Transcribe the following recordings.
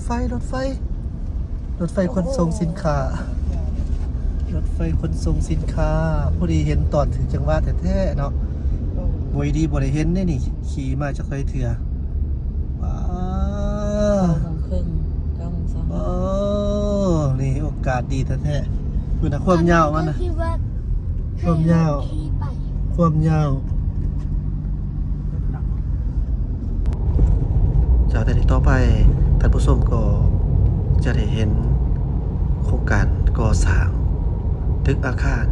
ໄຟ ລົດໄຟ ລົດໄຟຂົນສົ່ງສິນຄ້າ ລົດໄຟຂົນສົ່ງສິນຄ້າ. ພໍດີເຫັນຕອນຖືກຈັງຫວະແທ້ໆເນາະ. ໂອ້ ບໍ່ດີບໍ່ໄດ້ເຫັນເດ້ນີ້ ຂີ່ມາຈັກໄສເທື່ອ. ວ້າ ເກົ້າໂມງເຄິ່ງ ເກົ້າໂມງຊາວຫ້າ. ໂອ້ ນີ້ໂອກາດດີແທ້ໆ. ເບິ່ງນະ ຄວາມຍາວມັນນະ ທີ່ວ່າ ຄວາມຍາວ ທີ່ໄປ ຄວາມຍາວ. ຈາກນັ້ນຕໍ່ໄປ ທ່ານຜູ້ຊົມກໍຈະໄດ້ເຫັນໂຄງການກໍ່ສ້າງຕຶກອາຄານ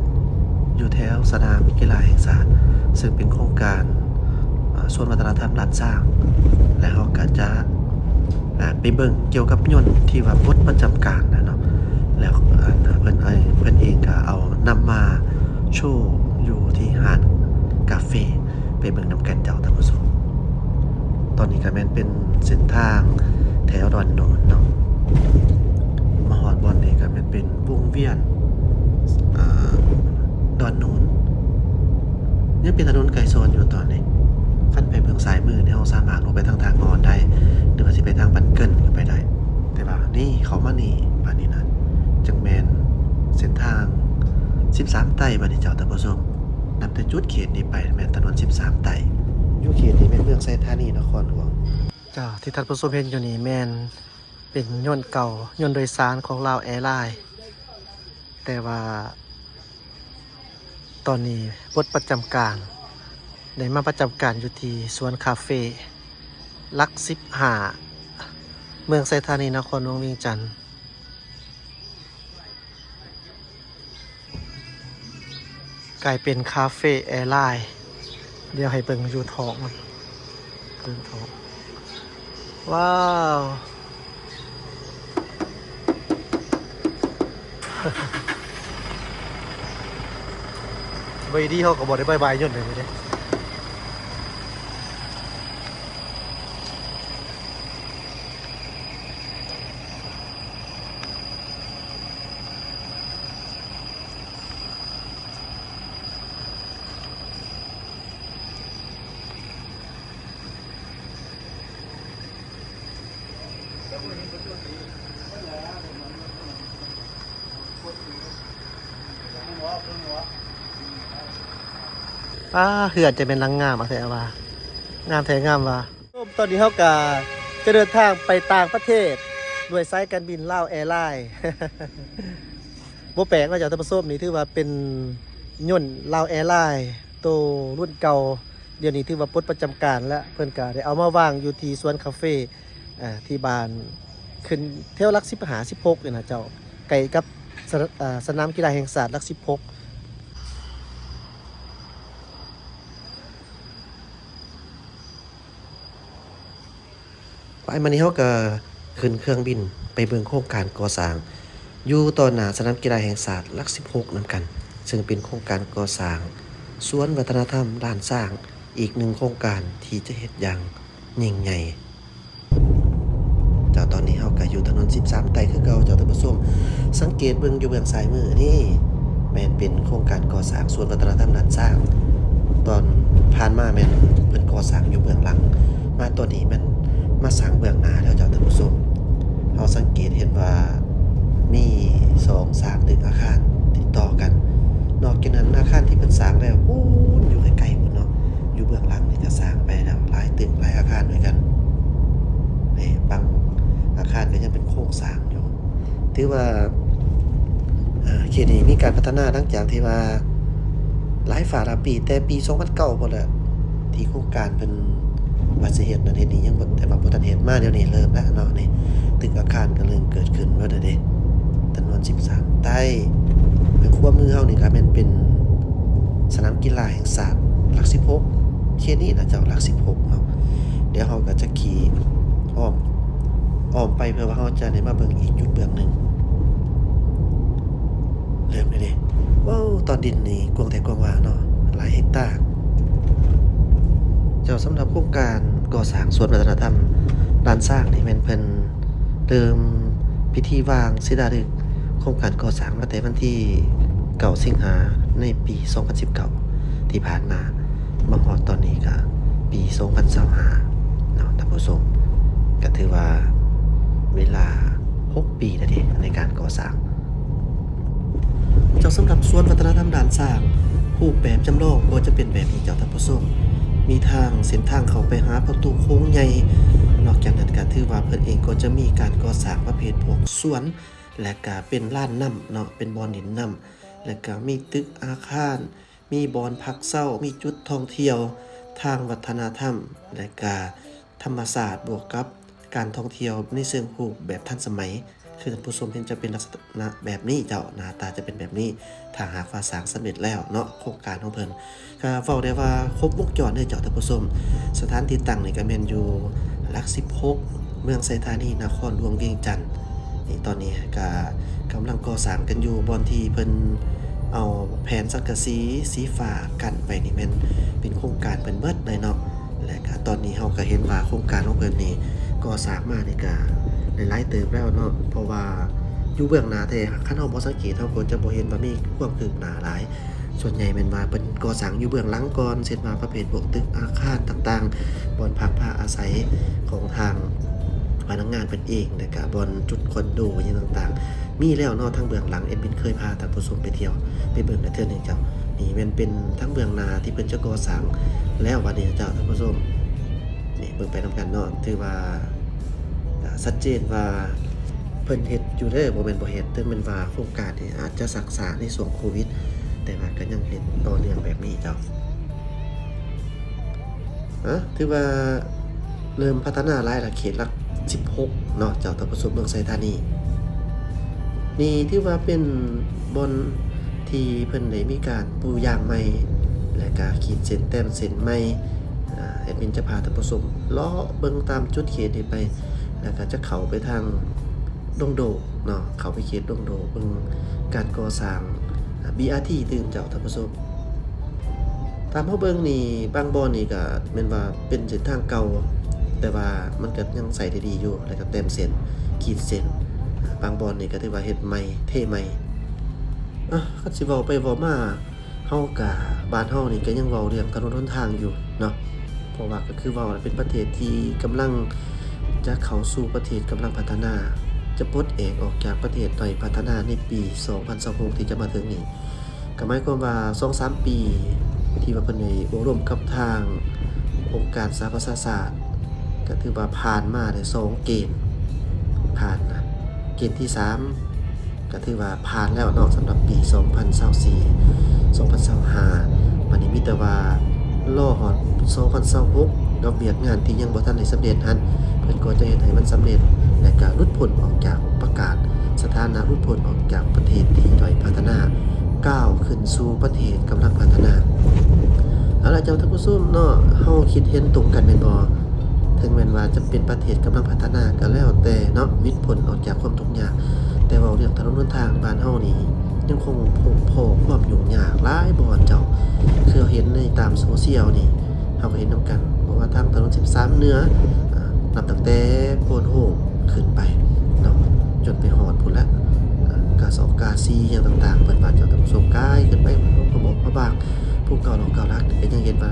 ຢູ່ແຖວສະໜາມກິລາແຫ່ງຊາດ ເຊິ່ງເປັນໂຄງການ ອາ ສວນວັດທະນະທຳລ້ານຊ້າງ ແລະ ເຮົາກໍຈະ ອາ ໄປເບິ່ງກ່ຽວກັບຍົນທີ່ວ່າປົດປະຈຳການນະເນາະ ແລ້ວ ອາ ເພິ່ນ ເພິ່ນເອງກໍເອົານຳມາໂຊຢູ່ທີ່ຮ້ານກາເຟ ໄປເບິ່ງນຳກັນເຈົ້າທ່ານຜູ້ຊົມ. ຕອນນີ້ກໍແມ່ນເປັນເສັ້ນທາງແຖວດອນໂນນເນາະ ມາຮອດບ່ອນນີ້ກໍແມ່ນເປັນວົງວຽນ ອາ ດອນໂນນ ຍັງເປັນຖະໜົນໄກສອນຢູ່ຕອນນີ້. ຄັນໄປເບິ່ງຊ້າຍມືນີ້ ເຮົາສາມາດອອກໄປທາງທ່າງອອນໄດ້ ຫຼືວ່າຊິໄປທາງບ້ານເກີນກໍໄປໄດ້. ແຕ່ວ່ານີ້ ເຂົ້າມານີ້ ບາດນີ້ນະ ຈຶ່ງແມ່ນເສັ້ນທາງສິບສາມໄຕ້ ບາດນີ້ເຈົ້າທ່ານຜູ້ຊົມ. ນັບແຕ່ຈຸດເຂດນີ້ໄປແມ່ນຖະໜົນສິບສາມໄຕ້. ຢູ່ເຂດນີ້ແມ່ນເມືອງໄຊທານີ ນະຄອນຫຼວງ. ເຈົ້າ ທີ່ທ່ານຜູ້ຊົມເຫັນຢູ່ນີ້ແມ່ນເປັນຍົນເກົ່າ, ຍົນໂດຍສານຂອງລາວແອລາຍ ແຕ່ວ່າຕອນນີ້ປົດປະຈຳການ, ໄດ້ມາປະຈຳການຢູ່ທີ່ສວນຄາເຟຫຼັກສິບຫ້າ ເມືອງໄຊທານີ ນະຄອນຫຼວງວຽງຈັນ. ກາຍເປັນຄາເຟແອລາຍ. ດຽວໃຫ້ເບິ່ງຢູ່ທ້ອງມັນ ເບິ່ງທ້ອງ. ວ້າວ ໄວດີເຮົາກໍບໍ່ໄດ້ບາຍບາຍຍົນເລີຍເດ້. ປ້າ ເຮືອນຈະແມ່ນຫຼັງງາມແທ້ວ່າ ງາມແທ້ງາມວ່າ. ຕອນນີ້ເຮົາກະຈະເດີນທາງໄປຕ່າງປະເທດ ດ້ວຍສາຍການບິນລາວແອລາຍ. ບໍ່ແປກເນາະເຈົ້າທ່ານຜູ້ຊົມ, ນີ້ຖືວ່າເປັນຍົນລາວແອລາຍໂຕລຸ້ນເກົ່າ, ດຽວນີ້ຖືວ່າປົດປະຈຳການແລ້ວ. ເພິ່ນກະໄດ້ເອົາມາວາງຢູ່ທີ່ສວນຄາເຟ ອາ ທີ່ບ້ານ ຂຶ້ນແຖວຫຼັກສິບຫ້າ ສິບຫົກນີ້ນະເຈົ້າ, ໃກ້ກັບ ສະ ອາ ສະໜາມກິລາແຫ່ງຊາດຫຼັກສິບຫົກ. ປາຍມານີ້ເຮົາກໍຂຶ້ນເຄື່ອງບິນໄປເບິ່ງໂຄງການກໍ່ສ້າງ ຢູ່ຕໍ່ໜ້າສະໜາມກິລາແຫ່ງຊາດຫຼັກສິບຫົກນຳກັນ, ເຊິ່ງເປັນໂຄງການກໍ່ສ້າງສວນວັດທະນະທຳລ້ານຊ້າງ ອີກໜຶ່ງໂຄງການທີ່ຈະເຮັດຢ່າງຍິ່ງໃຫຍ່. ເຈົ້າ ຕອນນີ້ເຮົາກໍຢູ່ຖະໜົນສິບສາມໄຕ້ຄືເກົ່າເຈົ້າທ່ານຜູ້ຊົມ. ສັງເກດເບິ່ງຢູ່ເບື້ອງຊ້າຍມືນີ້ ແມ່ນເປັນໂຄງການກໍ່ສ້າງສວນວັດທະນະທຳລ້ານຊ້າງ. ຕອນຜ່ານມາແມ່ນເພິ່ນກໍ່ສ້າງຢູ່ເບື້ອງຫຼັງ, ມາຕອນນີ້ແມ່ນມາສ້າງເບື້ອງໜ້າແລ້ວເຈົ້າທ່ານຜູ້ຊົມ. ເຮົາສັງເກດເຫັນວ່າມີສອງສາມຕຶກອາຄານຕິດຕໍ່ກັນ. ນອກຈາກນັ້ນອາຄານທີ່ເພິ່ນສ້າງແລ້ວພຸ້ນ ຢູ່ໃກ້ໆພຸ້ນເນາະ, ຢູ່ເບື້ອງຫຼັງນີ້ກໍສ້າງໄປແລ້ວຫຼາຍຕຶກຫຼາຍອາຄານດ້ວຍກັນ. ນີ້ບາງອາຄານກໍຍັງເປັນໂຄງສ້າງຢູ່. ຖືວ່າ ເອີ ເຂດນີ້ມີການພັດທະນາຫຼັງຈາກທີ່ວ່າຫຼາຍຟ້າຫຼາຍປີ, ແຕ່ປີສອງພັນເກົ້າພຸ້ນແຫຼະ ທີ່ໂຄງການເພິ່ນວ່າຊິເຮັດນັ້ນເຮັດນີ້ ຍັງບໍ່ ແຕ່ວ່າບໍ່ທັນເຮັດ. ມາດຽວນີ້ເລີ່ມແລ້ວເນາະ, ນີ້ຕຶກອາຄານກໍເລີ່ມເກີດຂຶ້ນແລ້ວເດ້. ຖະໜົນສິບສາມໃຕ້ ທາງຂວາມືເຮົານີ້ກໍແມ່ນເປັນສະໜາມກິລາແຫ່ງຊາດຫຼັກສິບຫົກ ເຂດນີ້ນະເຈົ້າ ຫຼັກສິບຫົກເນາະ. ດຽວເຮົາກໍຈະຂີ່ອ້ອມ ອ້ອມໄປ ເພື່ອວ່າເຮົາຈະໄດ້ມາເບິ່ງອີກຈຸດເບື້ອງໜຶ່ງ. ເລີ່ມເລີຍເດ້. ວ້າວ ຕອນດິນນີ້ກວ້າງແທ້ກວ້າງຫວ່າງເນາະ, ຫຼາຍເຮັກຕາ. ເຈົ້າ ສຳລັບໂຄງການກໍ່ສ້າງສວນວັດທະນະທຳລ້ານຊ້າງນີ້ ແມ່ນເພິ່ນເລີ່ມພິທີວາງສິລາລຶກໂຄງການກໍ່ສ້າງມາແຕ່ວັນທີເກົ້າ ສິງຫາ ໃນປີສອງພັນສິບເກົ້າ ທີ່ຜ່ານມາ. ມາຮອດຕອນນີ້ກະປີສອງພັນຊາວຫ້າເນາະທ່ານຜູ້ຊົມ, ກະຖືວ່າ ເວລາຫົກປີແລ້ວເດ້ ໃນການກໍ່ສ້າງ. ເຈົ້າ, ສຳລັບສວນວັດທະນະທຳດ່ານຊ້າງ ຮູບແບບຈຳລອງກໍຈະເປັນແບບນີ້ເຈົ້າທ່ານຜູ້ຊົມ, ມີທາງເສັ້ນທາງເຂົ້າໄປຫາປະຕູໂຂງໃຫຍ່. ນອກຈາກນັ້ນກໍຖືວ່າເພິ່ນເອງກໍຈະມີການກໍ່ສ້າງປະເພດພວກສວນ ແລະກະເປັນລານນ້ຳເນາະ, ເປັນບ່ອນຫຼິ້ນນ້ຳ ແລະກະມີຕຶກອາຄານ ມີບ່ອນພັກເຊົາ, ມີຈຸດທ່ອງທ່ຽວທາງວັດທະນະທຳ ແລະກະທຳມະຊາດ ບວກກັບການທ່ອງທ່ຽວໃນເຊີງຮູບແບບທັນສະໄໝ. ຄືທ່ານຜູ້ຊົມເຫັນຈະເປັນລັກສະນະແບບນີ້ເຈົ້າ, ໜ້າຕາຈະເປັນແບບນີ້ ຖ້າຫາກວ່າສ້າງສຳເລັດແລ້ວເນາະ ໂຄງການຂອງເພິ່ນ. ກະເວົ້າໄດ້ວ່າຄົບວົງຈອນເລີຍເຈົ້າທ່ານຜູ້ຊົມ. ສະຖານທີ່ຕັ້ງນີ້ກະແມ່ນຢູ່ຫຼັກສິບຫົກ ເມືອງໄຊທານີ ນະຄອນຫຼວງວຽງຈັນ. ນີ້ຕອນນີ້ກະກຳລັງກໍ່ສ້າງກັນຢູ່, ບ່ອນທີ່ເພິ່ນເອົາແຜ່ນສັງກະສີສີຟ້າກັ້ນໄວ້ນີ້ແມ່ນເປັນໂຄງການເພິ່ນເບິດເລີຍເນາະ. ແລະກະຕອນນີ້ເຮົາກະເຫັນວ່າໂຄງການຂອງເພິ່ນນີ້ກໍ່ສ້າງມານີ້ກະໄດ້ຫຼາຍເຕີບແລ້ວເນາະ, ເພາະວ່າຢູ່ເບື້ອງໜ້າແທ້ ຄັນເຮົາບໍ່ສັງເກດ ເຮົາກໍຈະບໍ່ເຫັນວ່າມີຄວາມຄືບໜ້າຫຼາຍ. ສ່ວນໃຫຍ່ແມ່ນວ່າເພິ່ນກໍ່ສ້າງຢູ່ເບື້ອງຫຼັງກ່ອນ, ເຊັ່ນວ່າປະເພດພວກຕຶກອາຄານຕ່າງໆ, ບ່ອນພັກພາອາໄສຂອງທາງພະນັກງານເພິ່ນເອງ, ແລະກະບ່ອນຈຸດຄອນໂດຫຍັງຕ່າງໆ ມີແລ້ວເນາະ. ທາງເບື້ອງຫຼັງ ແອດມິນເຄີຍພາທ່ານຜູ້ຊົມໄປທ່ຽວ ໄປເບິ່ງແລ້ວເທື່ອໜຶ່ງເຈົ້າ. ນີ້ແມ່ນເປັນທາງເບື້ອງໜ້າທີ່ເພິ່ນຈະກໍ່ສ້າງແລ້ວບັດນີ້ເຈົ້າທ່ານຜູ້ຊົມ. ນີ້ເບິ່ງໄປນຳກັນເນາະ, ຖືວ່າ ກະຊັດເຈນວ່າເພິ່ນເຮັດຢູ່ເດີ, ບໍ່ແມ່ນບໍ່ເຮັດ. ເຖິງແມ່ນວ່າໂຄງການນີ້ອາດຈະຊັກຊ້າໃນຊ່ວງໂຄວິດ, ແຕ່ວ່າກະຍັງເຮັດຕໍ່ເນື່ອງແບບນີ້ເຈົ້າ. ອະ ຖືວ່າເລີ່ມພັດທະນາຫຼາຍລະ, ເຂດຫຼັກສິບຫົກເນາະເຈົ້າທ່ານຜູ້ຊົມ, ເມືອງໄຊທານີ. ນີ້ຖືວ່າເປັນບ່ອນທີ່ເພິ່ນໄດ້ມີການປູຢາງໃໝ່ ແລະກະຂີດເສັ້ນແຕ້ມເສັ້ນໃໝ່. ອາ ແອດມິນຈະພາທ່ານຜູ້ຊົມເລາະເບິ່ງຕາມຈຸດເຂດນີ້ໄປ, ແລ້ວກໍຈະເຂົ້າໄປທາງດົງໂດກເນາະ, ເຂົ້າໄປເຂດດົງໂດກ ເບິ່ງການກໍ່ສ້າງ ອາ ບີອາທີຕື່ມເຈົ້າທ່ານຜູ້ຊົມ. ຕາມເຮົາເບິ່ງນີ້ ບາງບ່ອນນີ້ກໍແມ່ນວ່າເປັນເສັ້ນທາງເກົ່າ, ແຕ່ວ່າມັນກໍຍັງໃຊ້ໄດ້ດີຢູ່, ແລ້ວກໍແຕ້ມເສັ້ນ ຂີດເສັ້ນ. ບາງບ່ອນນີ້ກໍຖືວ່າເຮັດໃໝ່ ເທໃໝ່. ອາ ຄັນຊິເວົ້າໄປເວົ້າມາ ເຮົາກະ ບ້ານເຮົານີ້ກະຍັງເວົ້າເລື່ອງຖະໜົນຫົນທາງຢູ່ເນາະ, ເພາະວ່າກະຄືເວົ້າແຫຼະ ເປັນປະເທດທີ່ກຳລັງຈະເຂົ້າສູ່ປະເທດກຳລັງພັດທະນາ, ຈະປົດແອກອອກຈາກປະເທດດ້ອຍພັດທະນາໃນປີສອງພັນຊາວຫົກທີ່ຈະມາເຖິງນີ້. ກະໝາຍຄວາມວ່າສອງສາມປີທີ່ວ່າເພິ່ນໄດ້ໂອ້ລົມກັບທາງອົງການສະຫະປະຊາຊາດ ກະຖືວ່າຜ່ານມາໄດ້ສອງເກນ, ຜ່ານນະ ເກນທີສາມ ກະຖືວ່າຜ່ານແລ້ວເນາະ ສຳລັບປີສອງພັນຊາວສີ່ ສອງພັນຊາວຫ້າ. ບັດນີ້ມີແຕ່ວ່າລໍຮອດສອງພັນຊາວຫົກ ກັບວຽກງານທີ່ຍັງບໍ່ທັນໄດ້ສຳເລັດຫັ້ນ ເພິ່ນກໍຈະເຮັດໃຫ້ມັນສຳເລັດ ແລະກະຫຼຸດພົ້ນອອກຈາກ ປະກາດສະຖານະຫຼຸດພົ້ນອອກຈາກປະເທດທີ່ດ້ອຍພັດທະນາ ກ້າວຂຶ້ນສູ່ປະເທດກຳລັງພັດທະນາ. ເອົາລະເຈົ້າທ່ານຜູ້ຊົມເນາະ, ເຮົາຄິດເຫັນຕົງກັນແມ່ນບໍ່? ເຖິງແມ່ນວ່າຈະເປັນປະເທດກຳລັງພັດທະນາກໍແລ້ວແຕ່ເນາະ, ຫຼຸດພົ້ນອອກຈາກຄວາມທຸກຍາກ, ແຕ່ເວົ້າເລື່ອງຖະໜົນຫົນທາງໃນບ້ານເຮົານີ້ ຍັງຄົງພົບພໍ້ຄວາມຫຍຸ້ງຍາກຫຼາຍບ່ອນເຈົ້າ. ຄືເຮົາເຫັນໃນຕາມໂຊຊຽວນີ້ ເຮົາກໍເຫັນນຳກັນ ບໍ່ວ່າທາງຖະໜົນສິບສາມເໜືອ ອາ ນັບຕັ້ງແຕ່ໂພນໂຮມຂຶ້ນໄປເນາະ ຈົນໄປຮອດພຸ້ນລະ ອາ ກາສອກກາຊີຫຍັງຕ່າງໆ ເພິ່ນວ່າເຈົ້າທ່ານຜູ້ຊົມ ກາຍຂຶ້ນໄປພະບອກພະບາງ ພູເກົ່າເຫຼົ່າເກົ່າຫຼັກ ກໍຍັງເຫັນວ່າ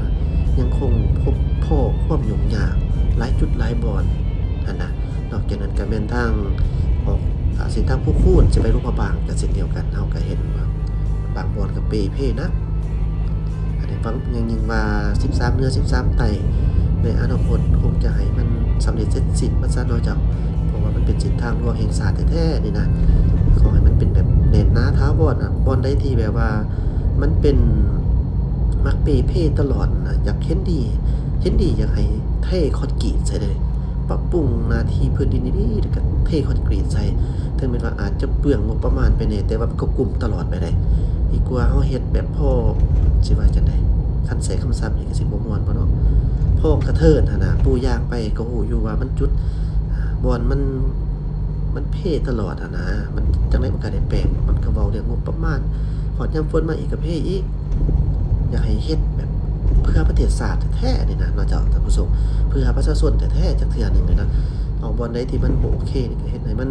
ຍັງຄົງພົບພໍ້ຄວາມຫຍຸ້ງຍາກຫຼາຍຈຸດຫຼາຍບ່ອນຫັ້ນນະ. ນອກຈາກນັ້ນກໍແມ່ນທາງອອກ ອາ ເສັ້ນທາງພູຄູນ ຊິໄປຫຼວງພະບາງກໍເຊັ່ນດຽວກັນ, ເຮົາກໍເຫັນວ່າບາງບ່ອນກໍເປ່ເພໜັກ. ອັນນີ້ຫວັງຢ່າງຍິ່ງວ່າສິບສາມເໜືອ ສິບສາມໃຕ້ ໃນອະນາຄົດຄົງຈະໃຫ້ມັນສຳເລັດເສັດສິ້ນວ່າຊັ້ນເນາະເຈົ້າ, ເພາະວ່າມັນເປັນເສັ້ນທາງຫຼວງແຫ່ງຊາດແທ້ໆນີ້ນະ. ຂໍໃຫ້ມັນເປັນແບບແໜ້ນໜາຖາວອນນະ, ບ່ອນໃດທີ່ແບບວ່າ ມັນເປັນມັກເປ່ເພຕະຫຼອດນະ, ຢາກເຫັນດີ ເຫັນດີຢາກໃຫ້ເທຄອນກຣີດໃສ່ເລີຍ, ປັບປຸງໜ້າທີ່ພື້ນດິນດີໆ ແລ້ວກໍເທຄອນກຣີດໃສ່. ເຖິງແມ່ນວ່າອາດຈະເປືອງງົບປະມານໄປແດ່ ແຕ່ວ່າມັນກໍກຸ້ມຕະຫຼອດໄປໄດ໋. ດີກວ່າເຮົາເຮັດແບບພໍ ຊິວ່າຈັ່ງໃດ ຄັນໃຊ້ຄຳສັບນີ້ກໍຊິບໍ່ມ່ວນບໍ່ເນາະ, ພໍກະເທີນຫັ້ນນະ. ປູຢາງໄປກໍຮູ້ຢູ່ວ່າມັນຈຸດ ບ່ອນມັນ ມັນເພຕະຫຼອດຫັ້ນນະ, ມັນຈັ່ງໃດມັນກໍໄດ້ແປງ, ມັນກໍເວົ້າເລື່ອງງົບປະມານ, ຮອດຍາມຝົນມາອີກກໍເພອີກ. ຢາກໃຫ້ເຮັດແບບເພື່ອປະເທດຊາດແທ້ໆນີ້ນະເນາະເຈົ້າທ່ານຜູ້ຊົມ, ເພື່ອປະຊາຊົນແທ້ໆຈັກເທື່ອໜຶ່ງນະ. ເອົາບ່ອນໃດທີ່ມັນບໍ່ໂອເຄນີ້ ກໍເຮັດໃຫ້ມັນ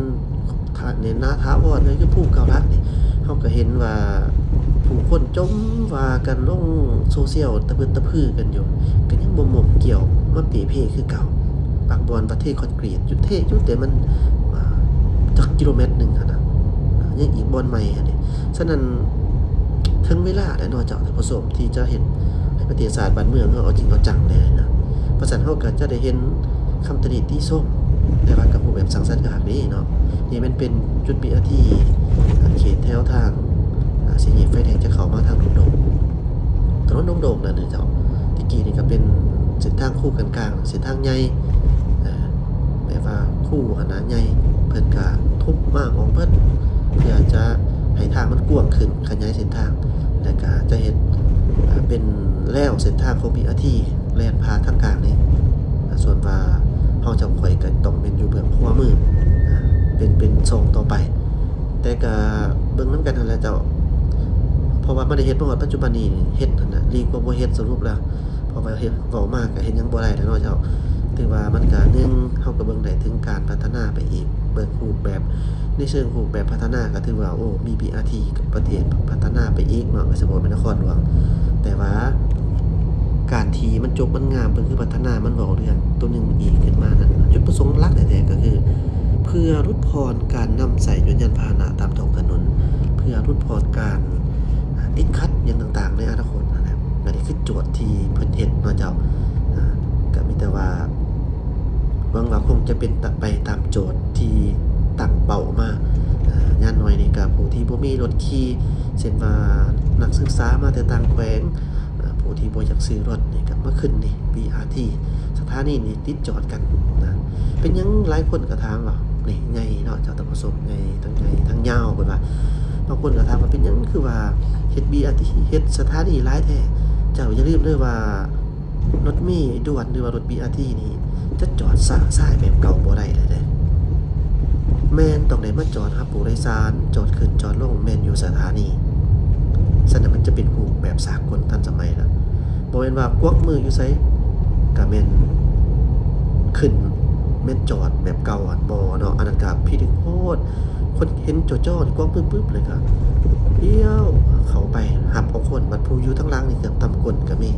ຖ້າແໜ້ນໜາຖາວອນເລີຍ ຄືພູເກົ້າຫຼັກນີ້ ເຮົາກໍເຫັນວ່າຜູ້ຄົນຈົ່ມວ່າກັນລົງໂຊຊຽວ ຕະພຶດຕະພືກັນຢູ່, ກໍຍັງບໍ່ໝົບກ່ຽວມາເປ່ເພຄືເກົ່າ. ປ ຈາກບ່ອນວ່າເທຄອນກຣີດ ຈຸດເທຢູ່ ແຕ່ມັນ ອ່າ ຈັກກິໂລແມັດໜຶ່ງຫັ້ນນະ ຍັງອີກບ່ອນໃໝ່ຫັ້ນເດ. ສະນັ້ນ ເຖິງເວລາແລ້ວເນາະເຈົ້າທ່ານຜູ້ຊົມ ທີ່ຈະເຮັດໃຫ້ປະເທດຊາດບ້ານເມືອງເຮົາເອົາຈິງເອົາຈັງແດ່ນະ. ເພາະສະນັ້ນເຮົາກໍຈະໄດ້ເຫັນຄຳຕຳໜິຕິຊົມ ແຕ່ວ່າກໍຮູບແບບສ້າງສັນກໍຄັກເດເນາະ. ນີ້ແມ່ນເປັນຈຸດບີອາທີ ເຂດແຖວທາງ ອ່າ ສີ່ແຍກໄຟແດງຈະເຂົ້າມາທາງດົງໂດກ ຖະໜົນດົງໂດກນັ້ນເຈົ້າ. ແຕ່ກີ້ນີ້ກໍເປັນເສັ້ນທາງຄູ່ກັນກາງ ເສັ້ນທາງໃຫຍ່ ເອີ ແບບວ່າຄູ່ຫັ້ນນະໃຫຍ່ ເພິ່ນກະທຸບມ້າງອອກເບິດ ເພື່ອຈະໃຫ້ທາງມັນກວ້າງຂຶ້ນ ຂະຫຍາຍເສັ້ນທາງ ແລ້ວກະຈະເຮັດ ເປັນແລວເສັ້ນທາງຂອງບີອາທີ ແລ່ນຜ່ານທາງກາງນີ້. ສ່ວນວ່າເຮົາເຈົ້າຂ້ອຍກໍຕ້ອງແມ່ນຢູ່ເບື້ອງຂວາມື ເປັນ ເປັນຊ່ອງຕໍ່ໄປ. ແຕ່ກະເບິ່ງນຳກັນຫັ້ນແຫຼະເຈົ້າ ເພາະວ່າມັນໄດ້ເຮັດມາຮອດປັດຈຸບັນນີ້ ເຮັດຫັ້ນນະ ດີກວ່າບໍ່ເຮັດສະຫຼຸບແລ້ວ. ເພາະວ່າເຮັດ ເວົ້າມາກະເຮັດຫຍັງບໍ່ໄດ້ແລ້ວເນາະເຈົ້າ. ຖືວ່າມັນກະ ໜຶ່ງ ເຮົາກະເບິ່ງໄດ້ເຖິງການພັດທະນາໄປອີກ ເບິ່ງຮູບແບບ ໃນເຊີງຮູບແບບພັດທະນາກະຖືວ່າ ໂອ້ ມີບີອາທີ ກັບປະເທດພັດທະນາໄປອີກເນາະ ໂດຍສະເພາະແມ່ນນະຄອນຫຼວງ. ແຕ່ວ່າການທີ່ມັນຈົບມັນງາມ ເບິ່ງຄືພັດທະນາ ມັນເວົ້າເລື່ອງໂຕໜຶ່ງອີກຂຶ້ນມານັ້ນ ຈຸດປະສົງຫຼັກແທ້ໆ ກະຄືເພື່ອຫຼຸດຜ່ອນການນຳໃຊ້ຍົນຍານພາຫະນະຕາມທ້ອງຖະໜົນ ເພື່ອຫຼຸດຜ່ອນການ ອ່າ ຕິດຂັດຫຍັງຕ່າງໆໃນອະນາຄົດຫັ້ນແຫຼະ. ອັນນີ້ຄືໂຈດທີ່ເພິ່ນເຮັດເນາະເຈົ້າ. ອ່າ ກະມີແຕ່ວ່າຫວັງວ່າຄົງຈະເປັນໄປຕາມໂຈດທີ່ຕັ້ງເປົ້າມາ. ອ່າ ຢ່າງໜ້ອຍນີ້ກະຜູ້ທີ່ບໍ່ມີລົດຂີ່ ເຊັ່ນວ່ານັກສຶກສາມາແຕ່ຕ່າງແຂວງ ອ່າ ຜູ້ທີ່ບໍ່ຢາກຊື້ລົດນີ້ກະມາຂຶ້ນນີ້ ບີອາທີ ສະຖານີນີ້ຕິດຈອດກັນນະ. ເປັນຫຍັງຫຼາຍຄົນກໍຖາມວ່າ ນີ້ໃຫຍ່ເນາະເຈົ້າທ່ານຜູ້ຊົມ ໃຫຍ່ ທັງໃຫຍ່ທັງຍາວ ເພິ່ນວ່າ. ບາງຄົນກໍຖາມວ່າ ເປັນຫຍັງຄືວ່າເຮັດບີອາທີ ເຮັດສະຖານີຫຼາຍແທ້? ເຈົ້າຢ່າລືມເດີວ່າ ລົດເມດ່ວນ ຫຼືວ່າລົດບີອາທີນີ້ ຈະຈອດຊະຊາຍແບບເກົ່າບໍ່ໄດ້ແລ້ວເດ້. ແມ່ນຕ້ອງໄດ້ມາຈອດຮັບຜູ້ໂດຍສານ ຈອດຂຶ້ນຈອດລົງແມ່ນຢູ່ສະຖານີ. ສະນັ້ນມັນຈະເປັນຮູບແບບສາກົນທັນສະໄໝລະ. ບໍ່ແມ່ນວ່າກວັກມືຢູ່ໃສກະແມ່ນຂຶ້ນ ແມ່ນຈອດແບບເກົ່າຫັ້ນບໍ່ເນາະ. ອັນນັ້ນກະພິລຶກໂພດ. ຄົນເຫັນຈໍ່ໆນີ້ກວັກມືປຶບ ແລ້ວກະລ້ຽວເຂົ້າໄປຮັບເອົາຄົນ ບັດຜູ້ຢູ່ທາງຫຼັງນີ້ເກືອບຕຳກົ້ນກະມີ.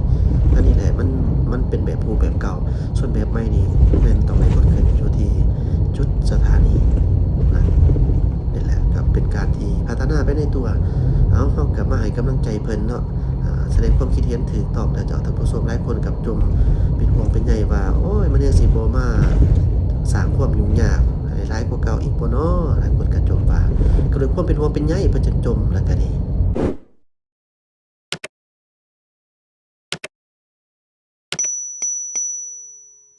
ອັນນີ້ແຫຼະ ມັນ ມັນເປັນແບບຮູບແບບເກົ່າ. ສ່ວນແບບໃໝ່ນີ້ແມ່ນຕ້ອງໄດ້ມາຂຶ້ນຢູ່ທີ່ຈຸດສະຖານີນະ. ນີ້ແຫຼະກໍເປັນການທີ່ພັດທະນາໄປໃນຕົວ. ເອົາ ເຮົາກໍມາໃຫ້ກຳລັງໃຈເພິ່ນເນາະ. ອ່າ ສະແດງຄວາມຄິດເຫັນຖືກຕ້ອງແລ້ວເຈົ້າ. ທ່ານຜູ້ຊົມຫຼາຍຄົນກໍຈົ່ມເປັນຫ່ວງເປັນໃຍວ່າ ໂອ້ຍ ມັນຍັງຊິບໍ່ມາສ້າງຄວາມຫຍຸ້ງຍາກໃຫ້ຫຼາຍກວ່າເກົ່າອີກບໍ່ນໍ? ຫຼາຍຄົນກໍຈົ່ມວ່າ. ກໍດ້ວຍຄວາມເປັນຫ່ວງເປັນໃຍເພິ່ນຈຶ່ງຈົ່ມ ແລ້ວກໍນີ້